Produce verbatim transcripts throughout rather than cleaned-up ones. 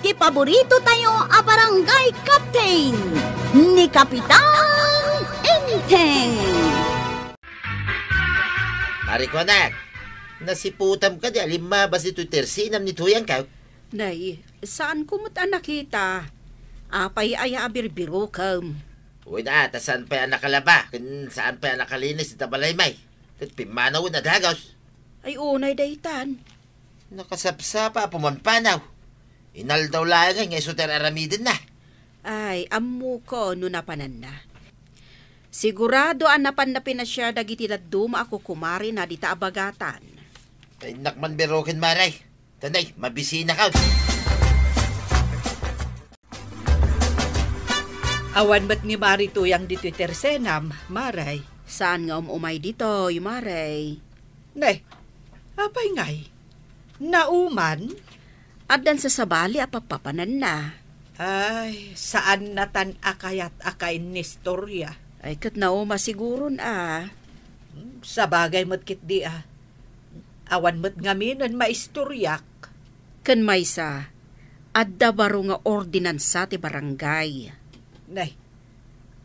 Ti paborito tayo a barangay captain, ni Kapitan Enteng. Pare Kuanak, nasiputam ka di alimmabas ditoy tersenam ni Tuyang ka? Nay, saan ko met a nakita. Apay aya a birbirokem? Uy na, ta saan pay a nakalaba, ken saan pay a nakalinis ita balay may. Ket pimmanawen a dagus. Ay, unay daytan. Nakasapsapa a pumanpanaw. Inaldaw laeng nga isu ti ar-aramidenna. Ay, ammoko no napananna. Sigurado a napanna pinasiar dagiti dadduma a kukumarina dita a bagatan. Ay, innak man biroken, Mare. Tanay, mabisina ka. Awan met ni Mari Tuyang ditoy tersenam, Mare. Saan nga um-umay ditoy, Mare? Ne, apay ngay? Nauman? Addan sasabali a pappapananna. Ay, saan natan a kayat a kainnistoria. Ay, ket nauma siguron a. Hmm, sabagay met ketdi a. Awan met ngaminen maistoriak. Ken maysa, adda baro nga ordinansa ti barangay. Nay,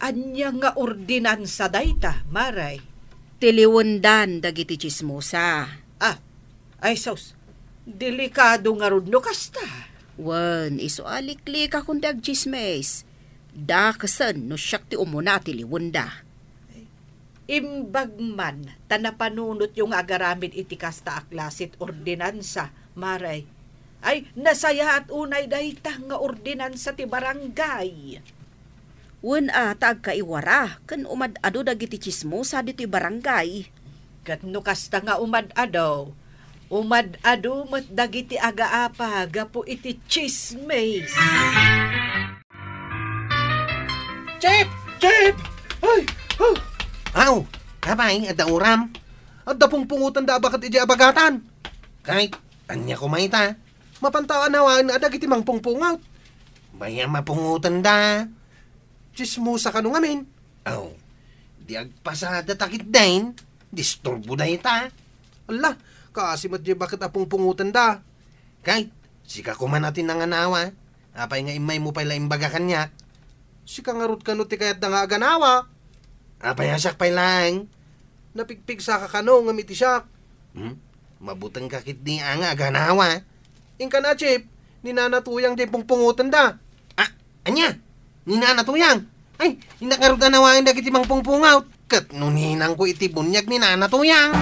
ania nga ordinansa dayta, Mare? Tiliwendan dagiti tsismosa. Ah, ay sus, delikado ngarud no kasta. Wen, isu a liklikakon ti agtsismis. Dakesen no siak ti umuna a tiliwenda. Imbag man ta napanunotyo nga agaramid iti kasta a klase ti ordinansa, Mare. Ay, nasayaat unay dayta nga ordinansa ti barangay. Wen a, ta agkaiwara ken umad-ado dagiti tsismosa ditoy barangay. Ket no kasta nga umad-ado, umad-ado met dagiti agaapa gapu iti tsismis. Chip! Chip! Ay! Huh! Aw, apay, adda uram? Adda pungpungotanda a baket idiay abagatan. Kay, ania koma ita? Mapanta a nawaen a dagiti mangpungpungot. Bay-am a pungotanda. Tsismosa kano ngamin? Aw, di agpasada ta ketdin, disturbo dayta. Alla, kaasi met diay baket a pungpungotanda. Kay, sika koma ti nanganawa. Apay nga immaymo pay la imbaga kaniak? Sika ngarud kano ti kayatda nga aganawa? Apay a siak pay laeng? Napigpigsaka kano ngem iti siak? Hmm? Mabutengka ketdi a nga aganawa? Inka na, Chip. Ni Nana Tuyang diay pungpungotenda. Ah, ania? Ni Nana Tuyang? Ay, innak ngarud a nawaen dagiti mangpungpungot. Ket no ninangko iti buniag ni Nana Tuyang.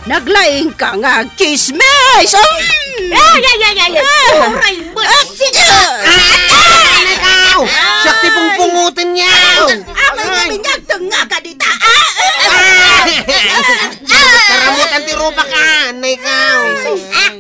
Naglaing ka nga agtsismis! Oh! Ay, ay, ay, ay, ay! Ah! Uray mo! Ah, sige! Ah! Ano ikaw? Siak ti pungpungoten niya! Ah, may Ay! Nga, tengnga ka dita! Ah! Ah! Karamutan ti rupa ka! Ano ikaw? Ah!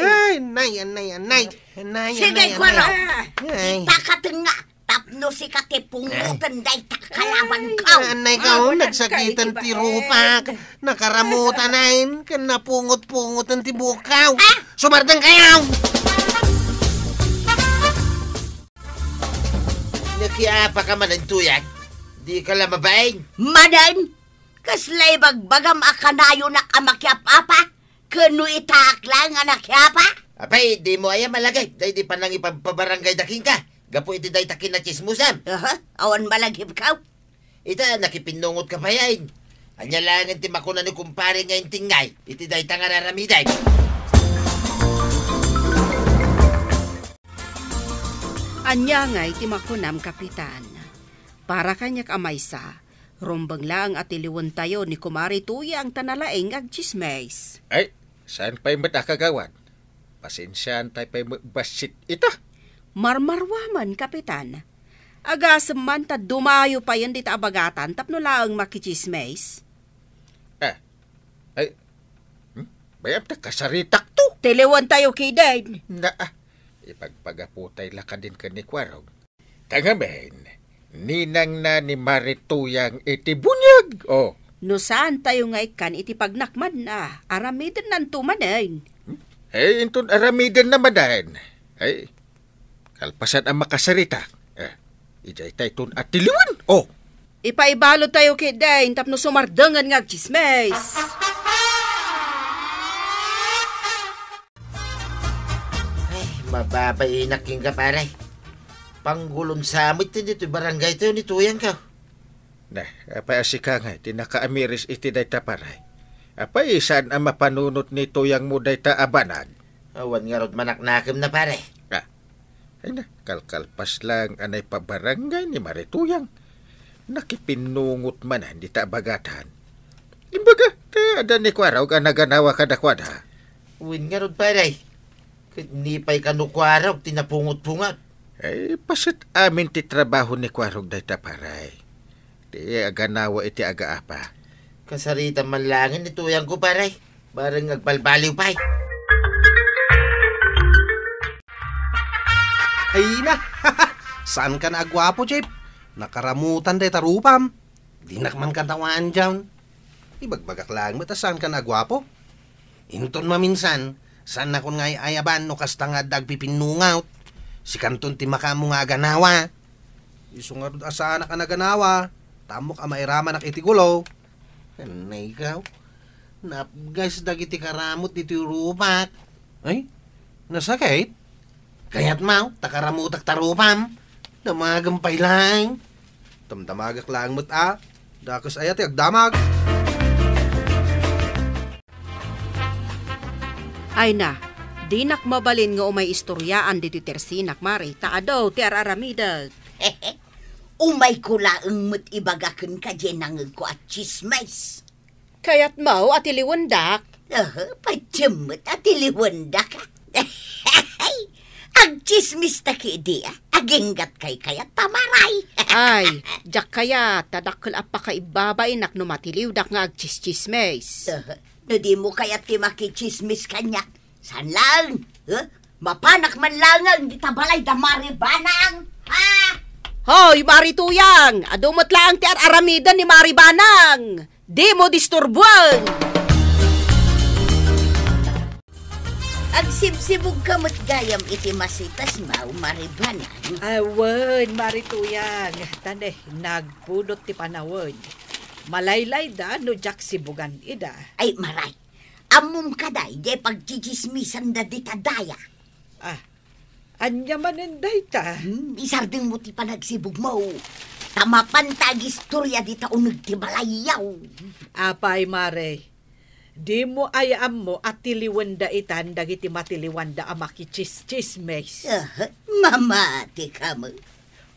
Ay, nay, anay, anay. Anay, Sige, anay, Kuwaro. Anay. Ay. Ipakatengnga. Tapno sika ti pungoten dayta kalaban ko. Anay ka, oh, nagsakitan ti rupak. Nakaramutan ayn, ken napungot-pungotan ti bukaw. Ah! Sumardeng kayo! Nakiapa ka manen, Tuyang? Di ka la mabain? Manen? Kasla ibagbagam a kanayonak a makiap-apa? Ken no itaak laeng a nakiapa? Apay, dimo aya malagip daydi panangipabpabarangayda kenka gapu iti dayta kinatsismosam? Aha, awan malagipkaw. Ita, nakipinnungotka pay ayn. Ania laengen ti makuna ni kumpare nga intingngay iti dayta nga ar-aramidem? Ania ngay ti makunam, Kapitan? Para kaniak a maysa, rumbeng laeng a tiliwentayo ni Kumare Tuyang ta nalaing nga agtsismis. Ay, saan pay met a kagawad? Pasensiaan tay pay met bassit ita. Marmaruamen, Kapitan. Agasem man ta dumayo payen dita a bagatan tapno laeng makitsismis. Ah, ay, hmm? Bay-am ta kasaritakto. Tiliwentayo ketdin. Na, ah, ipagpagaputay la kadin ken ni Kuwarong. Ta ngamin, ninangna ni Mare Tuyang iti buniag, oh. No saantayo nga ikkan iti pagnakmanna, aramidennanto manen. Hmm? Eh, inton aramidenna manen. Ay, kalpasan a makasarita. Eh, idiay tayton a tiliwen, oh. Ipaibalutayo ketdin tapno sumardengen nga agtsismis. Mababainak kenka, pare. Panggulom sa met ti ditoy barangay tayo ni tuyangko. Na, apay a sika nga ti nakaamiris iti dayta, pare? Apay saan a mapanunot ni tuyangmo dayta a banag? Awan ngarud manaknakemna, pare. Ah, ay na, kalkalpas lang a naipabarangay ni Mari Tuyang. Nakipinnungot manen dita a bagatan. Imbaga, ta adda ni Kuarog a naganawa kadakuada. Wen ngarud, pare. Ket ni pay kano Kuarog ti napungot-pungot. Ay, paset amin ti trabaho ni Kuarog dayta, pare. Ti aganawa iti agaapa. Kasarita man langen ni tuyangko, pare. Bareng agbalbaliw pay. Ay na! Saan ka na aguapo, Jeep? Nakaramutan dayta rupam. Dinak man katawaan dian. Ibagbagak lang met a saan ka na aguapo. Inton maminsan, saan nakon nga ay-ayaban no kasta nga adda agpipinnungot. Sikanton ti makaammo nga aganawa. Isu ngarud a saanak a naganawa, ta ammok a mairamanak iti gulo. Anay ikaw, napgas dagiti karamut ditoy rupak. Ay, nasakit? Kayatmo, ta karamutak ta rupam. Damagem pay laeng. Damdamagak laeng met a. Dakes aya ti agdamag. Ay na, dinak mabalin nga umay istoriaan ditoy tersinak, Mari, ta adu ti ar-aramidek. Umayko laeng met ibaga kenka diay nangegko a tsismis. Kayatmo a tiliwendak? Aha, patiem met a tiliwendak. Agtsismis ta kidi, a. Aginggat kay kayat ta, Maray. Ay, diak kayat, ta dakkel a pakaibabainak no matiliwdak nga agtsistsismis. Aha, no dimo kayat ti makitsismis kaniak, saan laeng, eh? Mapanak man laeng dita balay da Mari Banang, ha? Hoy, Mari Tuyang! Adu met laeng ti ar-aramiden ni Mari Banang! Dimo disturbuan! Agsibsibugka met gayam iti masitasmo, Mari Banang. Awan, Mari Tuyang. Tane, nagpudot ti panawen. Malaylayda no diak sibugan ida. Ay, Maray, ammom kadi, diay pagtsitsismisanda dita daya? Ah, ania manen dayta? Hmm, isardengmo ti panagsibugmo. Ta mapanta agistoria dita uneg ti balayyo. Apay, Mare, dimo aya ammo a tiliwenda itan dagiti matiliwanda a makitsistsismis? Ah, mamatika met.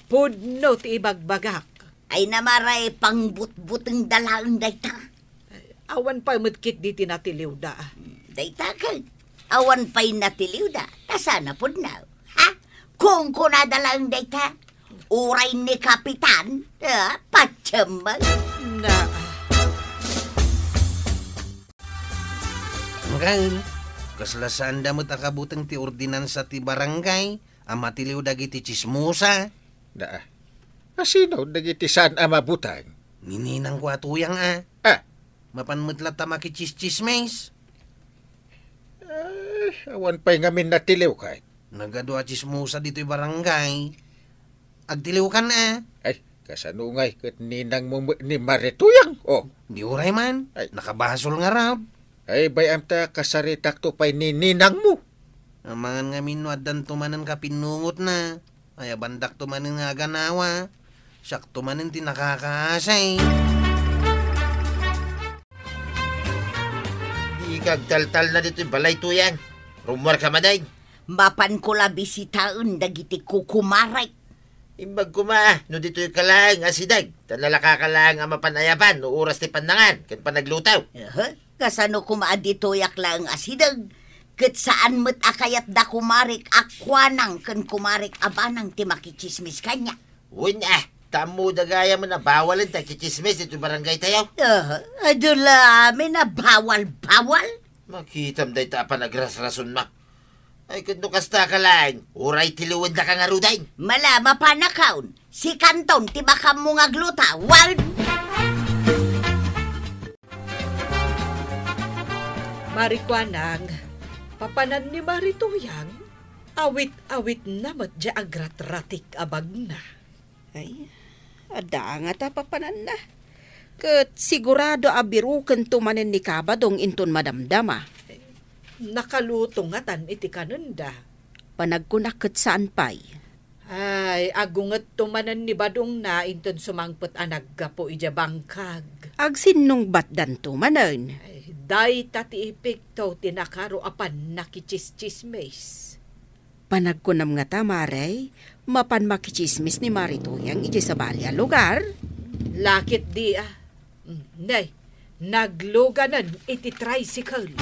Pudno ti ibagbagak. Ay, Mare, pangbutbutengda laeng dayta. Awan pay met ketdi ti natiliwda. Dayta ket, awan pay natiliwda, ta saan a pudno. Ha? Kunkunada laeng dayta. Uray ni Kapitan, ah, patiem. Na. Anggal, kasla saanda met a kabuteng ti ordinansa ti barangay a matiliw dagiti tsismosa. Da, ah. Asino dagiti saan a mabuteng? Ni ninangko a tuyang a. Ah. Mapan met latta makitsistsismis. Ay, awan pay ngamin natiliw kay. Nagadu a tsismosa ditoy barangay. Agtiliwkan a. Ay, kasano ngay ket ninangmo met ni Mare Tuyang? Oh. Di uray man. Ay. Nakabasol ngarud. Ay, bay-am ta kasaritakto pay ni ninangmo. Amangan ngamin no addanto manen kapinnungotna. Ay, abandakto manen nga aganawa. Siakto manen ti nakakaasay. Dika agtaltalna ditoy balay, Tuyang. Rummuarka manen. Mapanko la bisitaen dagiti kukumarek. Imbag koma, no ditoyka laeng a sideg, ta nalakaka laeng a mapan ayaban no oras ti pannangan ken panagluto. Aha. Kasano koma a ditoyak laeng a sideg? Ket saan met a kayat da kumarek a kuanang ken kumarek a banang ti makitsismis kaniak. Wen a, ta ammoda gayam a bawalen ti akitsismis ditoy barangay tayo. Ah, adu la amin a bawal-bawal. Makitam dayta a panagrasrasonmo. Ay, ket no kasta ka laeng, uray tiliwendaka ngaruden. Mala, mapanakon. Sikanton ti makaammo nga agluto, wen. Mari Kuanang, papanan ni Mari Tuyang, awit-awitna met diay agratratik a bagna. Ay, adda ngata papananna. Ket sigurado a birukento manen ni Kabadong inton madamdama. Nakaluto ngatan iti kanenda. Panagkunak ket saan pay. Ay, agungetto manen ni Badongna inton sumangpet a naggapu idiay bangkag. Agsinnungbatdanto manen. Ay, dayta ti ipikto ti nakaro a pannakichischismis. Panagkunam ngata, Mare, mapan makichismis ni Mari Tuyang idiay sabali a lugar? Lakit di, a. Mm, nay, nagluganen iti tricycle.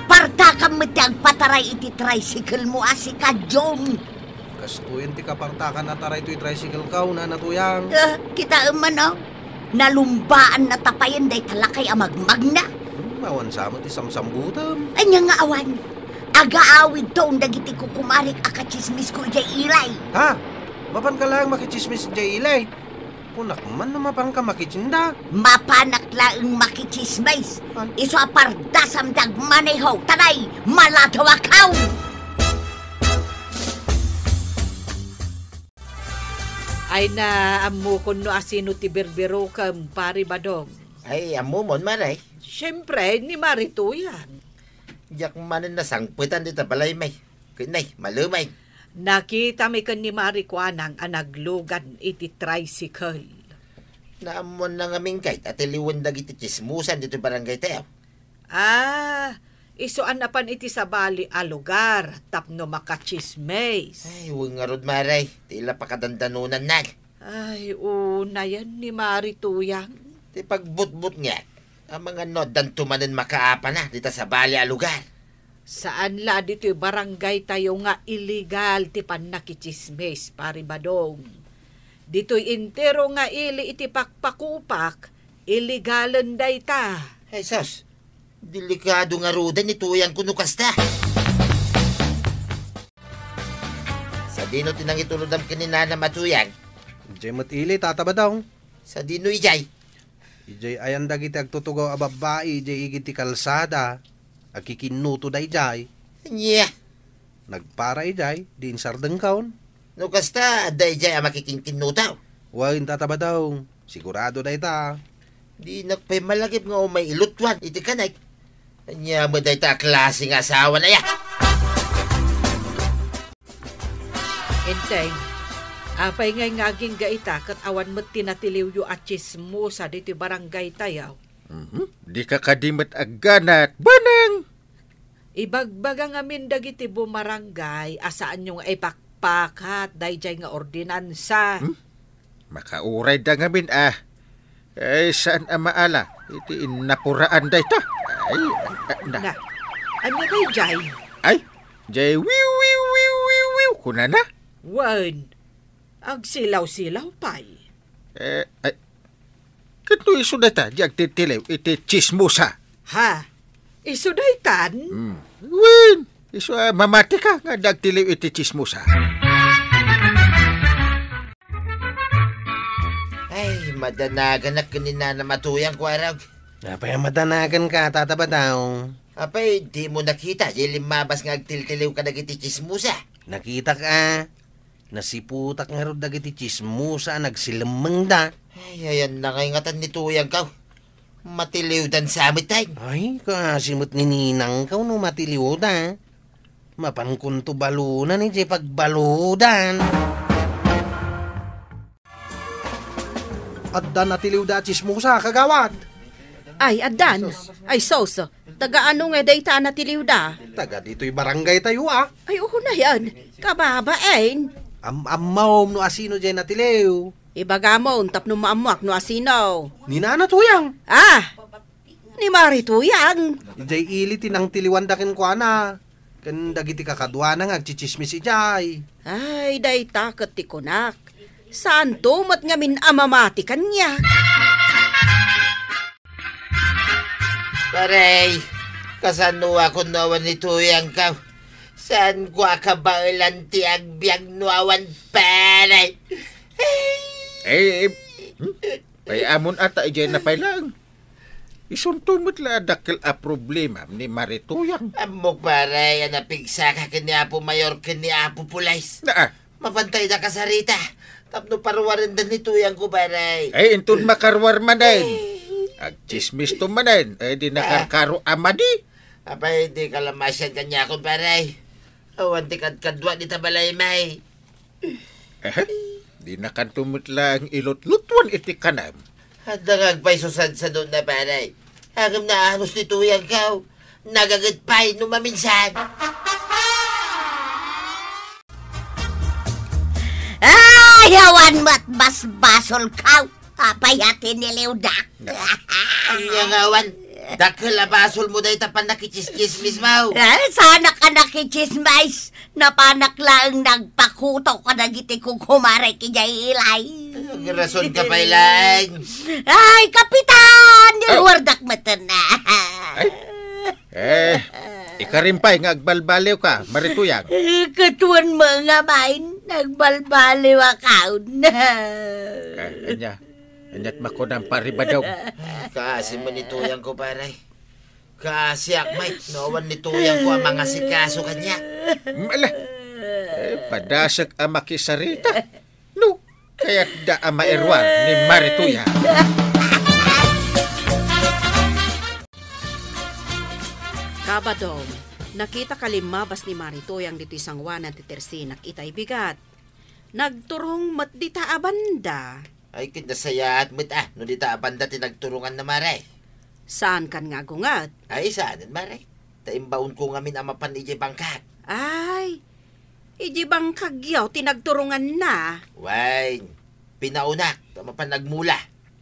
Partakam met ti agpataray iti tricycle mo a sika, John. Kastoyen ti kapartakan a taray toy tricycle ko, Nana Tuyang. Eh, kitaem man, oh. Nalumbaan na tapayen dayta lakay a magmagna. Hmm, awan sa met ti samsambutem. Ania nga awan? Agaawidton dagiti kukumarik a kachismisko idiay ilay. Ha? Mapanka laeng makichismis idiay ilay? Kunak man no mapanka makitinda. Mapanak laeng makichismis. Ay. Isu a pardasam ti agmaneho, taray, maladawakaw! Ay na, ammokon no asino ti birbirokem, Pari Badong. Ay, ammomon, Mare. Siempre, ni Mari Tuyang. Diak manen nasangpetan dita balay, may. Ket nay, malumay. Nakitami ken ni Mari Kuanang a naglugan iti tricycle. Naammoanna ngamin kayat a tiliwen dagiti chismosan ditoy barangay tayo. Ah, isu a napan iti sabali a lugar tapno makachismis. Ay, wen ngarud, Mare. Ti la pakadandanonanna. Ay, unayen ni Mari Tuyang. Ti pagbutbutngek, amangan no addanto manen makaapana dita sabali a lugar. Saan la ditoy barangay tayo nga illegal ti pannakichismis, Pari Badong. Ditoy entero nga ili iti pakpakupak, ilegalen dayta. Jesus, delikado ngaruden ni Tuyang kuno kasta. Sadino ti nangitulodam ken ni Nanam a Tuyang? Idiay met ili, Tata Badong. Sadino idiay? Idiay ayan dagiti agtutugaw a babbai idiay igid ti kalsada. Agkikinnuto daydiay. Ania? Nagpara idiay, di insardengkaon. No kasta, adda idiay a makikinkinnuto? Wen, Tata Badong. Sigurado dayta. Dinak pay malagip nga umay ilutuan iti kanek. Ania met dayta a klase nga asawa na ya? Enteng, apay ngay nga agingga ita ket awan met ti natiliwyo a chismosa ditoy barangay tayo? Mhm. Dika kadi met agganat, Banang! Ibagbaga ngamin dagiti bumarangay a saanyo nga ipakpakat daydiay nga ordinansa. Hmm? Makaurayda ngamin a. Ay, saan a maala iti innapuraan dayta? Ay, a-, a-, na. Na. Ania daydiay? Ay, jay wiw, wiw, wiw, wiw, wiw, kunana? Wen, agsilaw-silaw pay. Eh, ay, ket no isu dayta, di agtitiliw iti chismosa. Ha? Isu daytan? Hmm. Wen, isu a mamatika nga di agtiliw iti chismosa. Ay, madanaganak ken ni Nanam a Tuyang, Kuarog. Apay a madanaganka, Tata Badong? Apay, dimo nakita, di limmabas nga agtiltiliw kadagiti chismosa? Nakitak a. Nasiputak ngarud dagiti chismosa a nagsilemmengda. Ay, ayanna ngay ngatan ni Tuyangko. Matiliwdan sa met, ay. Ay, kaasi met ni Ninangko no matiliwda. Mapankonto balonan idiay pagbalodan. Adda natiliwda a chismosa, kagawad. Ay, addan. Ay, sus. Taga ano nga dayta a natiliwda? Taga ditoy barangay tayo, ah. Ay, unayan. Kababain. Am-, ammom no asino jay natiliw. Ibagamon tapno maammoak no asino. Ni Nana Tuyang. Ah! Ni Mari Tuyang. Idiay ili ti nangtiliwanda kenkuana. Ken dagiti kakaduana nga agchichismis idiay. Ay, dayta ket ti kunak. Saanto met ngamin a mamati kaniak. Pare, kasano a kunno awan ni Tuyangko? Saanko a kabaelan ti agbiag no awan, pare? Eh, eh, hmm? Ay, amon ata, idiay na pay lang. Isunto met la a dakkel a problema ni Mari Tuyang. Ammok, pare, a napigsaka ken ni Apo Mayor ken ni Apo Pulis. Naa. Mapantay da kasarita. Tapno paruwarenda ni Tuyangko, pare. Ay, inton makaruar manen. Agchismis to manen. Ay, di nakarkaro a madi. Apay, dika la masian kaniakon, pare? Awan ti kadkaduak dita balay, may. Eh, dinakanto met laeng ilutlutuan iti kanem. Adda nga agpayso sadsadona, pare. Ngem naanos ni Tuyangko. Nagaget pay no maminsan. Ay, awan met basbasolko. Apay a tiniliwda. Ania nga awan? Dakkel a basolmo dayta pannakitsismismo. Eh, saanak a nakitsismis. Napanak laeng nagpakuto kadagiti kukumarek idiay ilay. Ay, agrasonka pay laeng. Ay, Kapitan! Ah. Iruardak metten. Ay. Eh, ikarim pay nga agbalbaliwka, Mari Tuyang. Eh, katuan mo nga, main. Nagbalbaliwakon. Eh, ania? Aniat makunam, Pari Badong? Kaasi man ni Tuyangko, pare. Kaasiak met no awan ni Tuyangko a mangasikaso kaniak. Ala, eh, padasek a makisarita. No, kayatda a mairuar ni Mari Tuyang. Kabadong, nakitaka limmabas ni Mari Tuyang ditoy sangoanan ti tersinak itay bigat. Nagturong met dita a banda. Ay, ket nasayaat met, ah, no dita a banda ti nagturonganna, mare. Saankan nga agunget? Ay, saanen, mare. Ta imbaonko ngamin a mapan idiay bangkag. Ay, idiay bangkagyo ti nagturonganna. Wen, pinaunak ta mapan nagmula.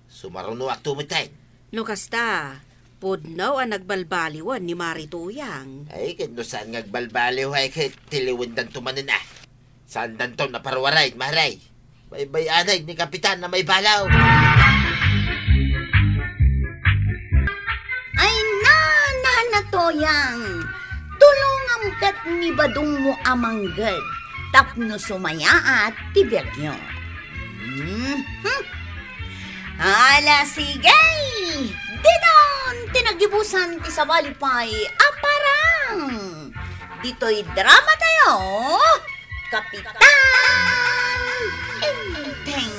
Sumarunoakto metten. No kasta, pudno a nagbalbaliwen ni Mari Tuyang. Ay, ket no saan nga agbalbaliw, ay, ket tiliwendanto manen, ah. Saandanton a parwaray, mare. Baybay-anen ni Kapitan a maibalaw. Ay, na, na, na, Tuyang. Tulongam ket ni Badongmo a mangged tapno sumayaat ti biagyo. Mhm. Ala, sige! Didon ti naggibusan ti sabali pay a parang. Ditoy drama tayo, Kapitan Enteng.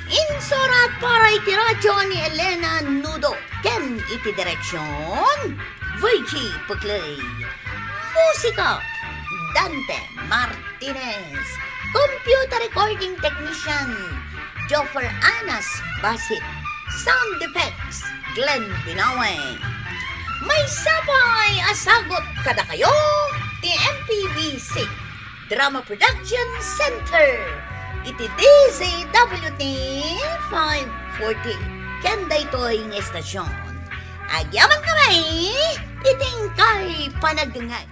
Insurat para iti radyo ni Elena Nudo ken iti direksyon, Virgie Puclay. Musika, Dante Martinez. Computer recording technician, Joffer Anas Basit. Sound effects, Glenn Binawe. Maysa pay a sagut kadakayo ti M P B C Drama Production Center iti D Z W T five forty ken daytoy nga estasyon. Agyaman kami iti inkay panagdengngeg.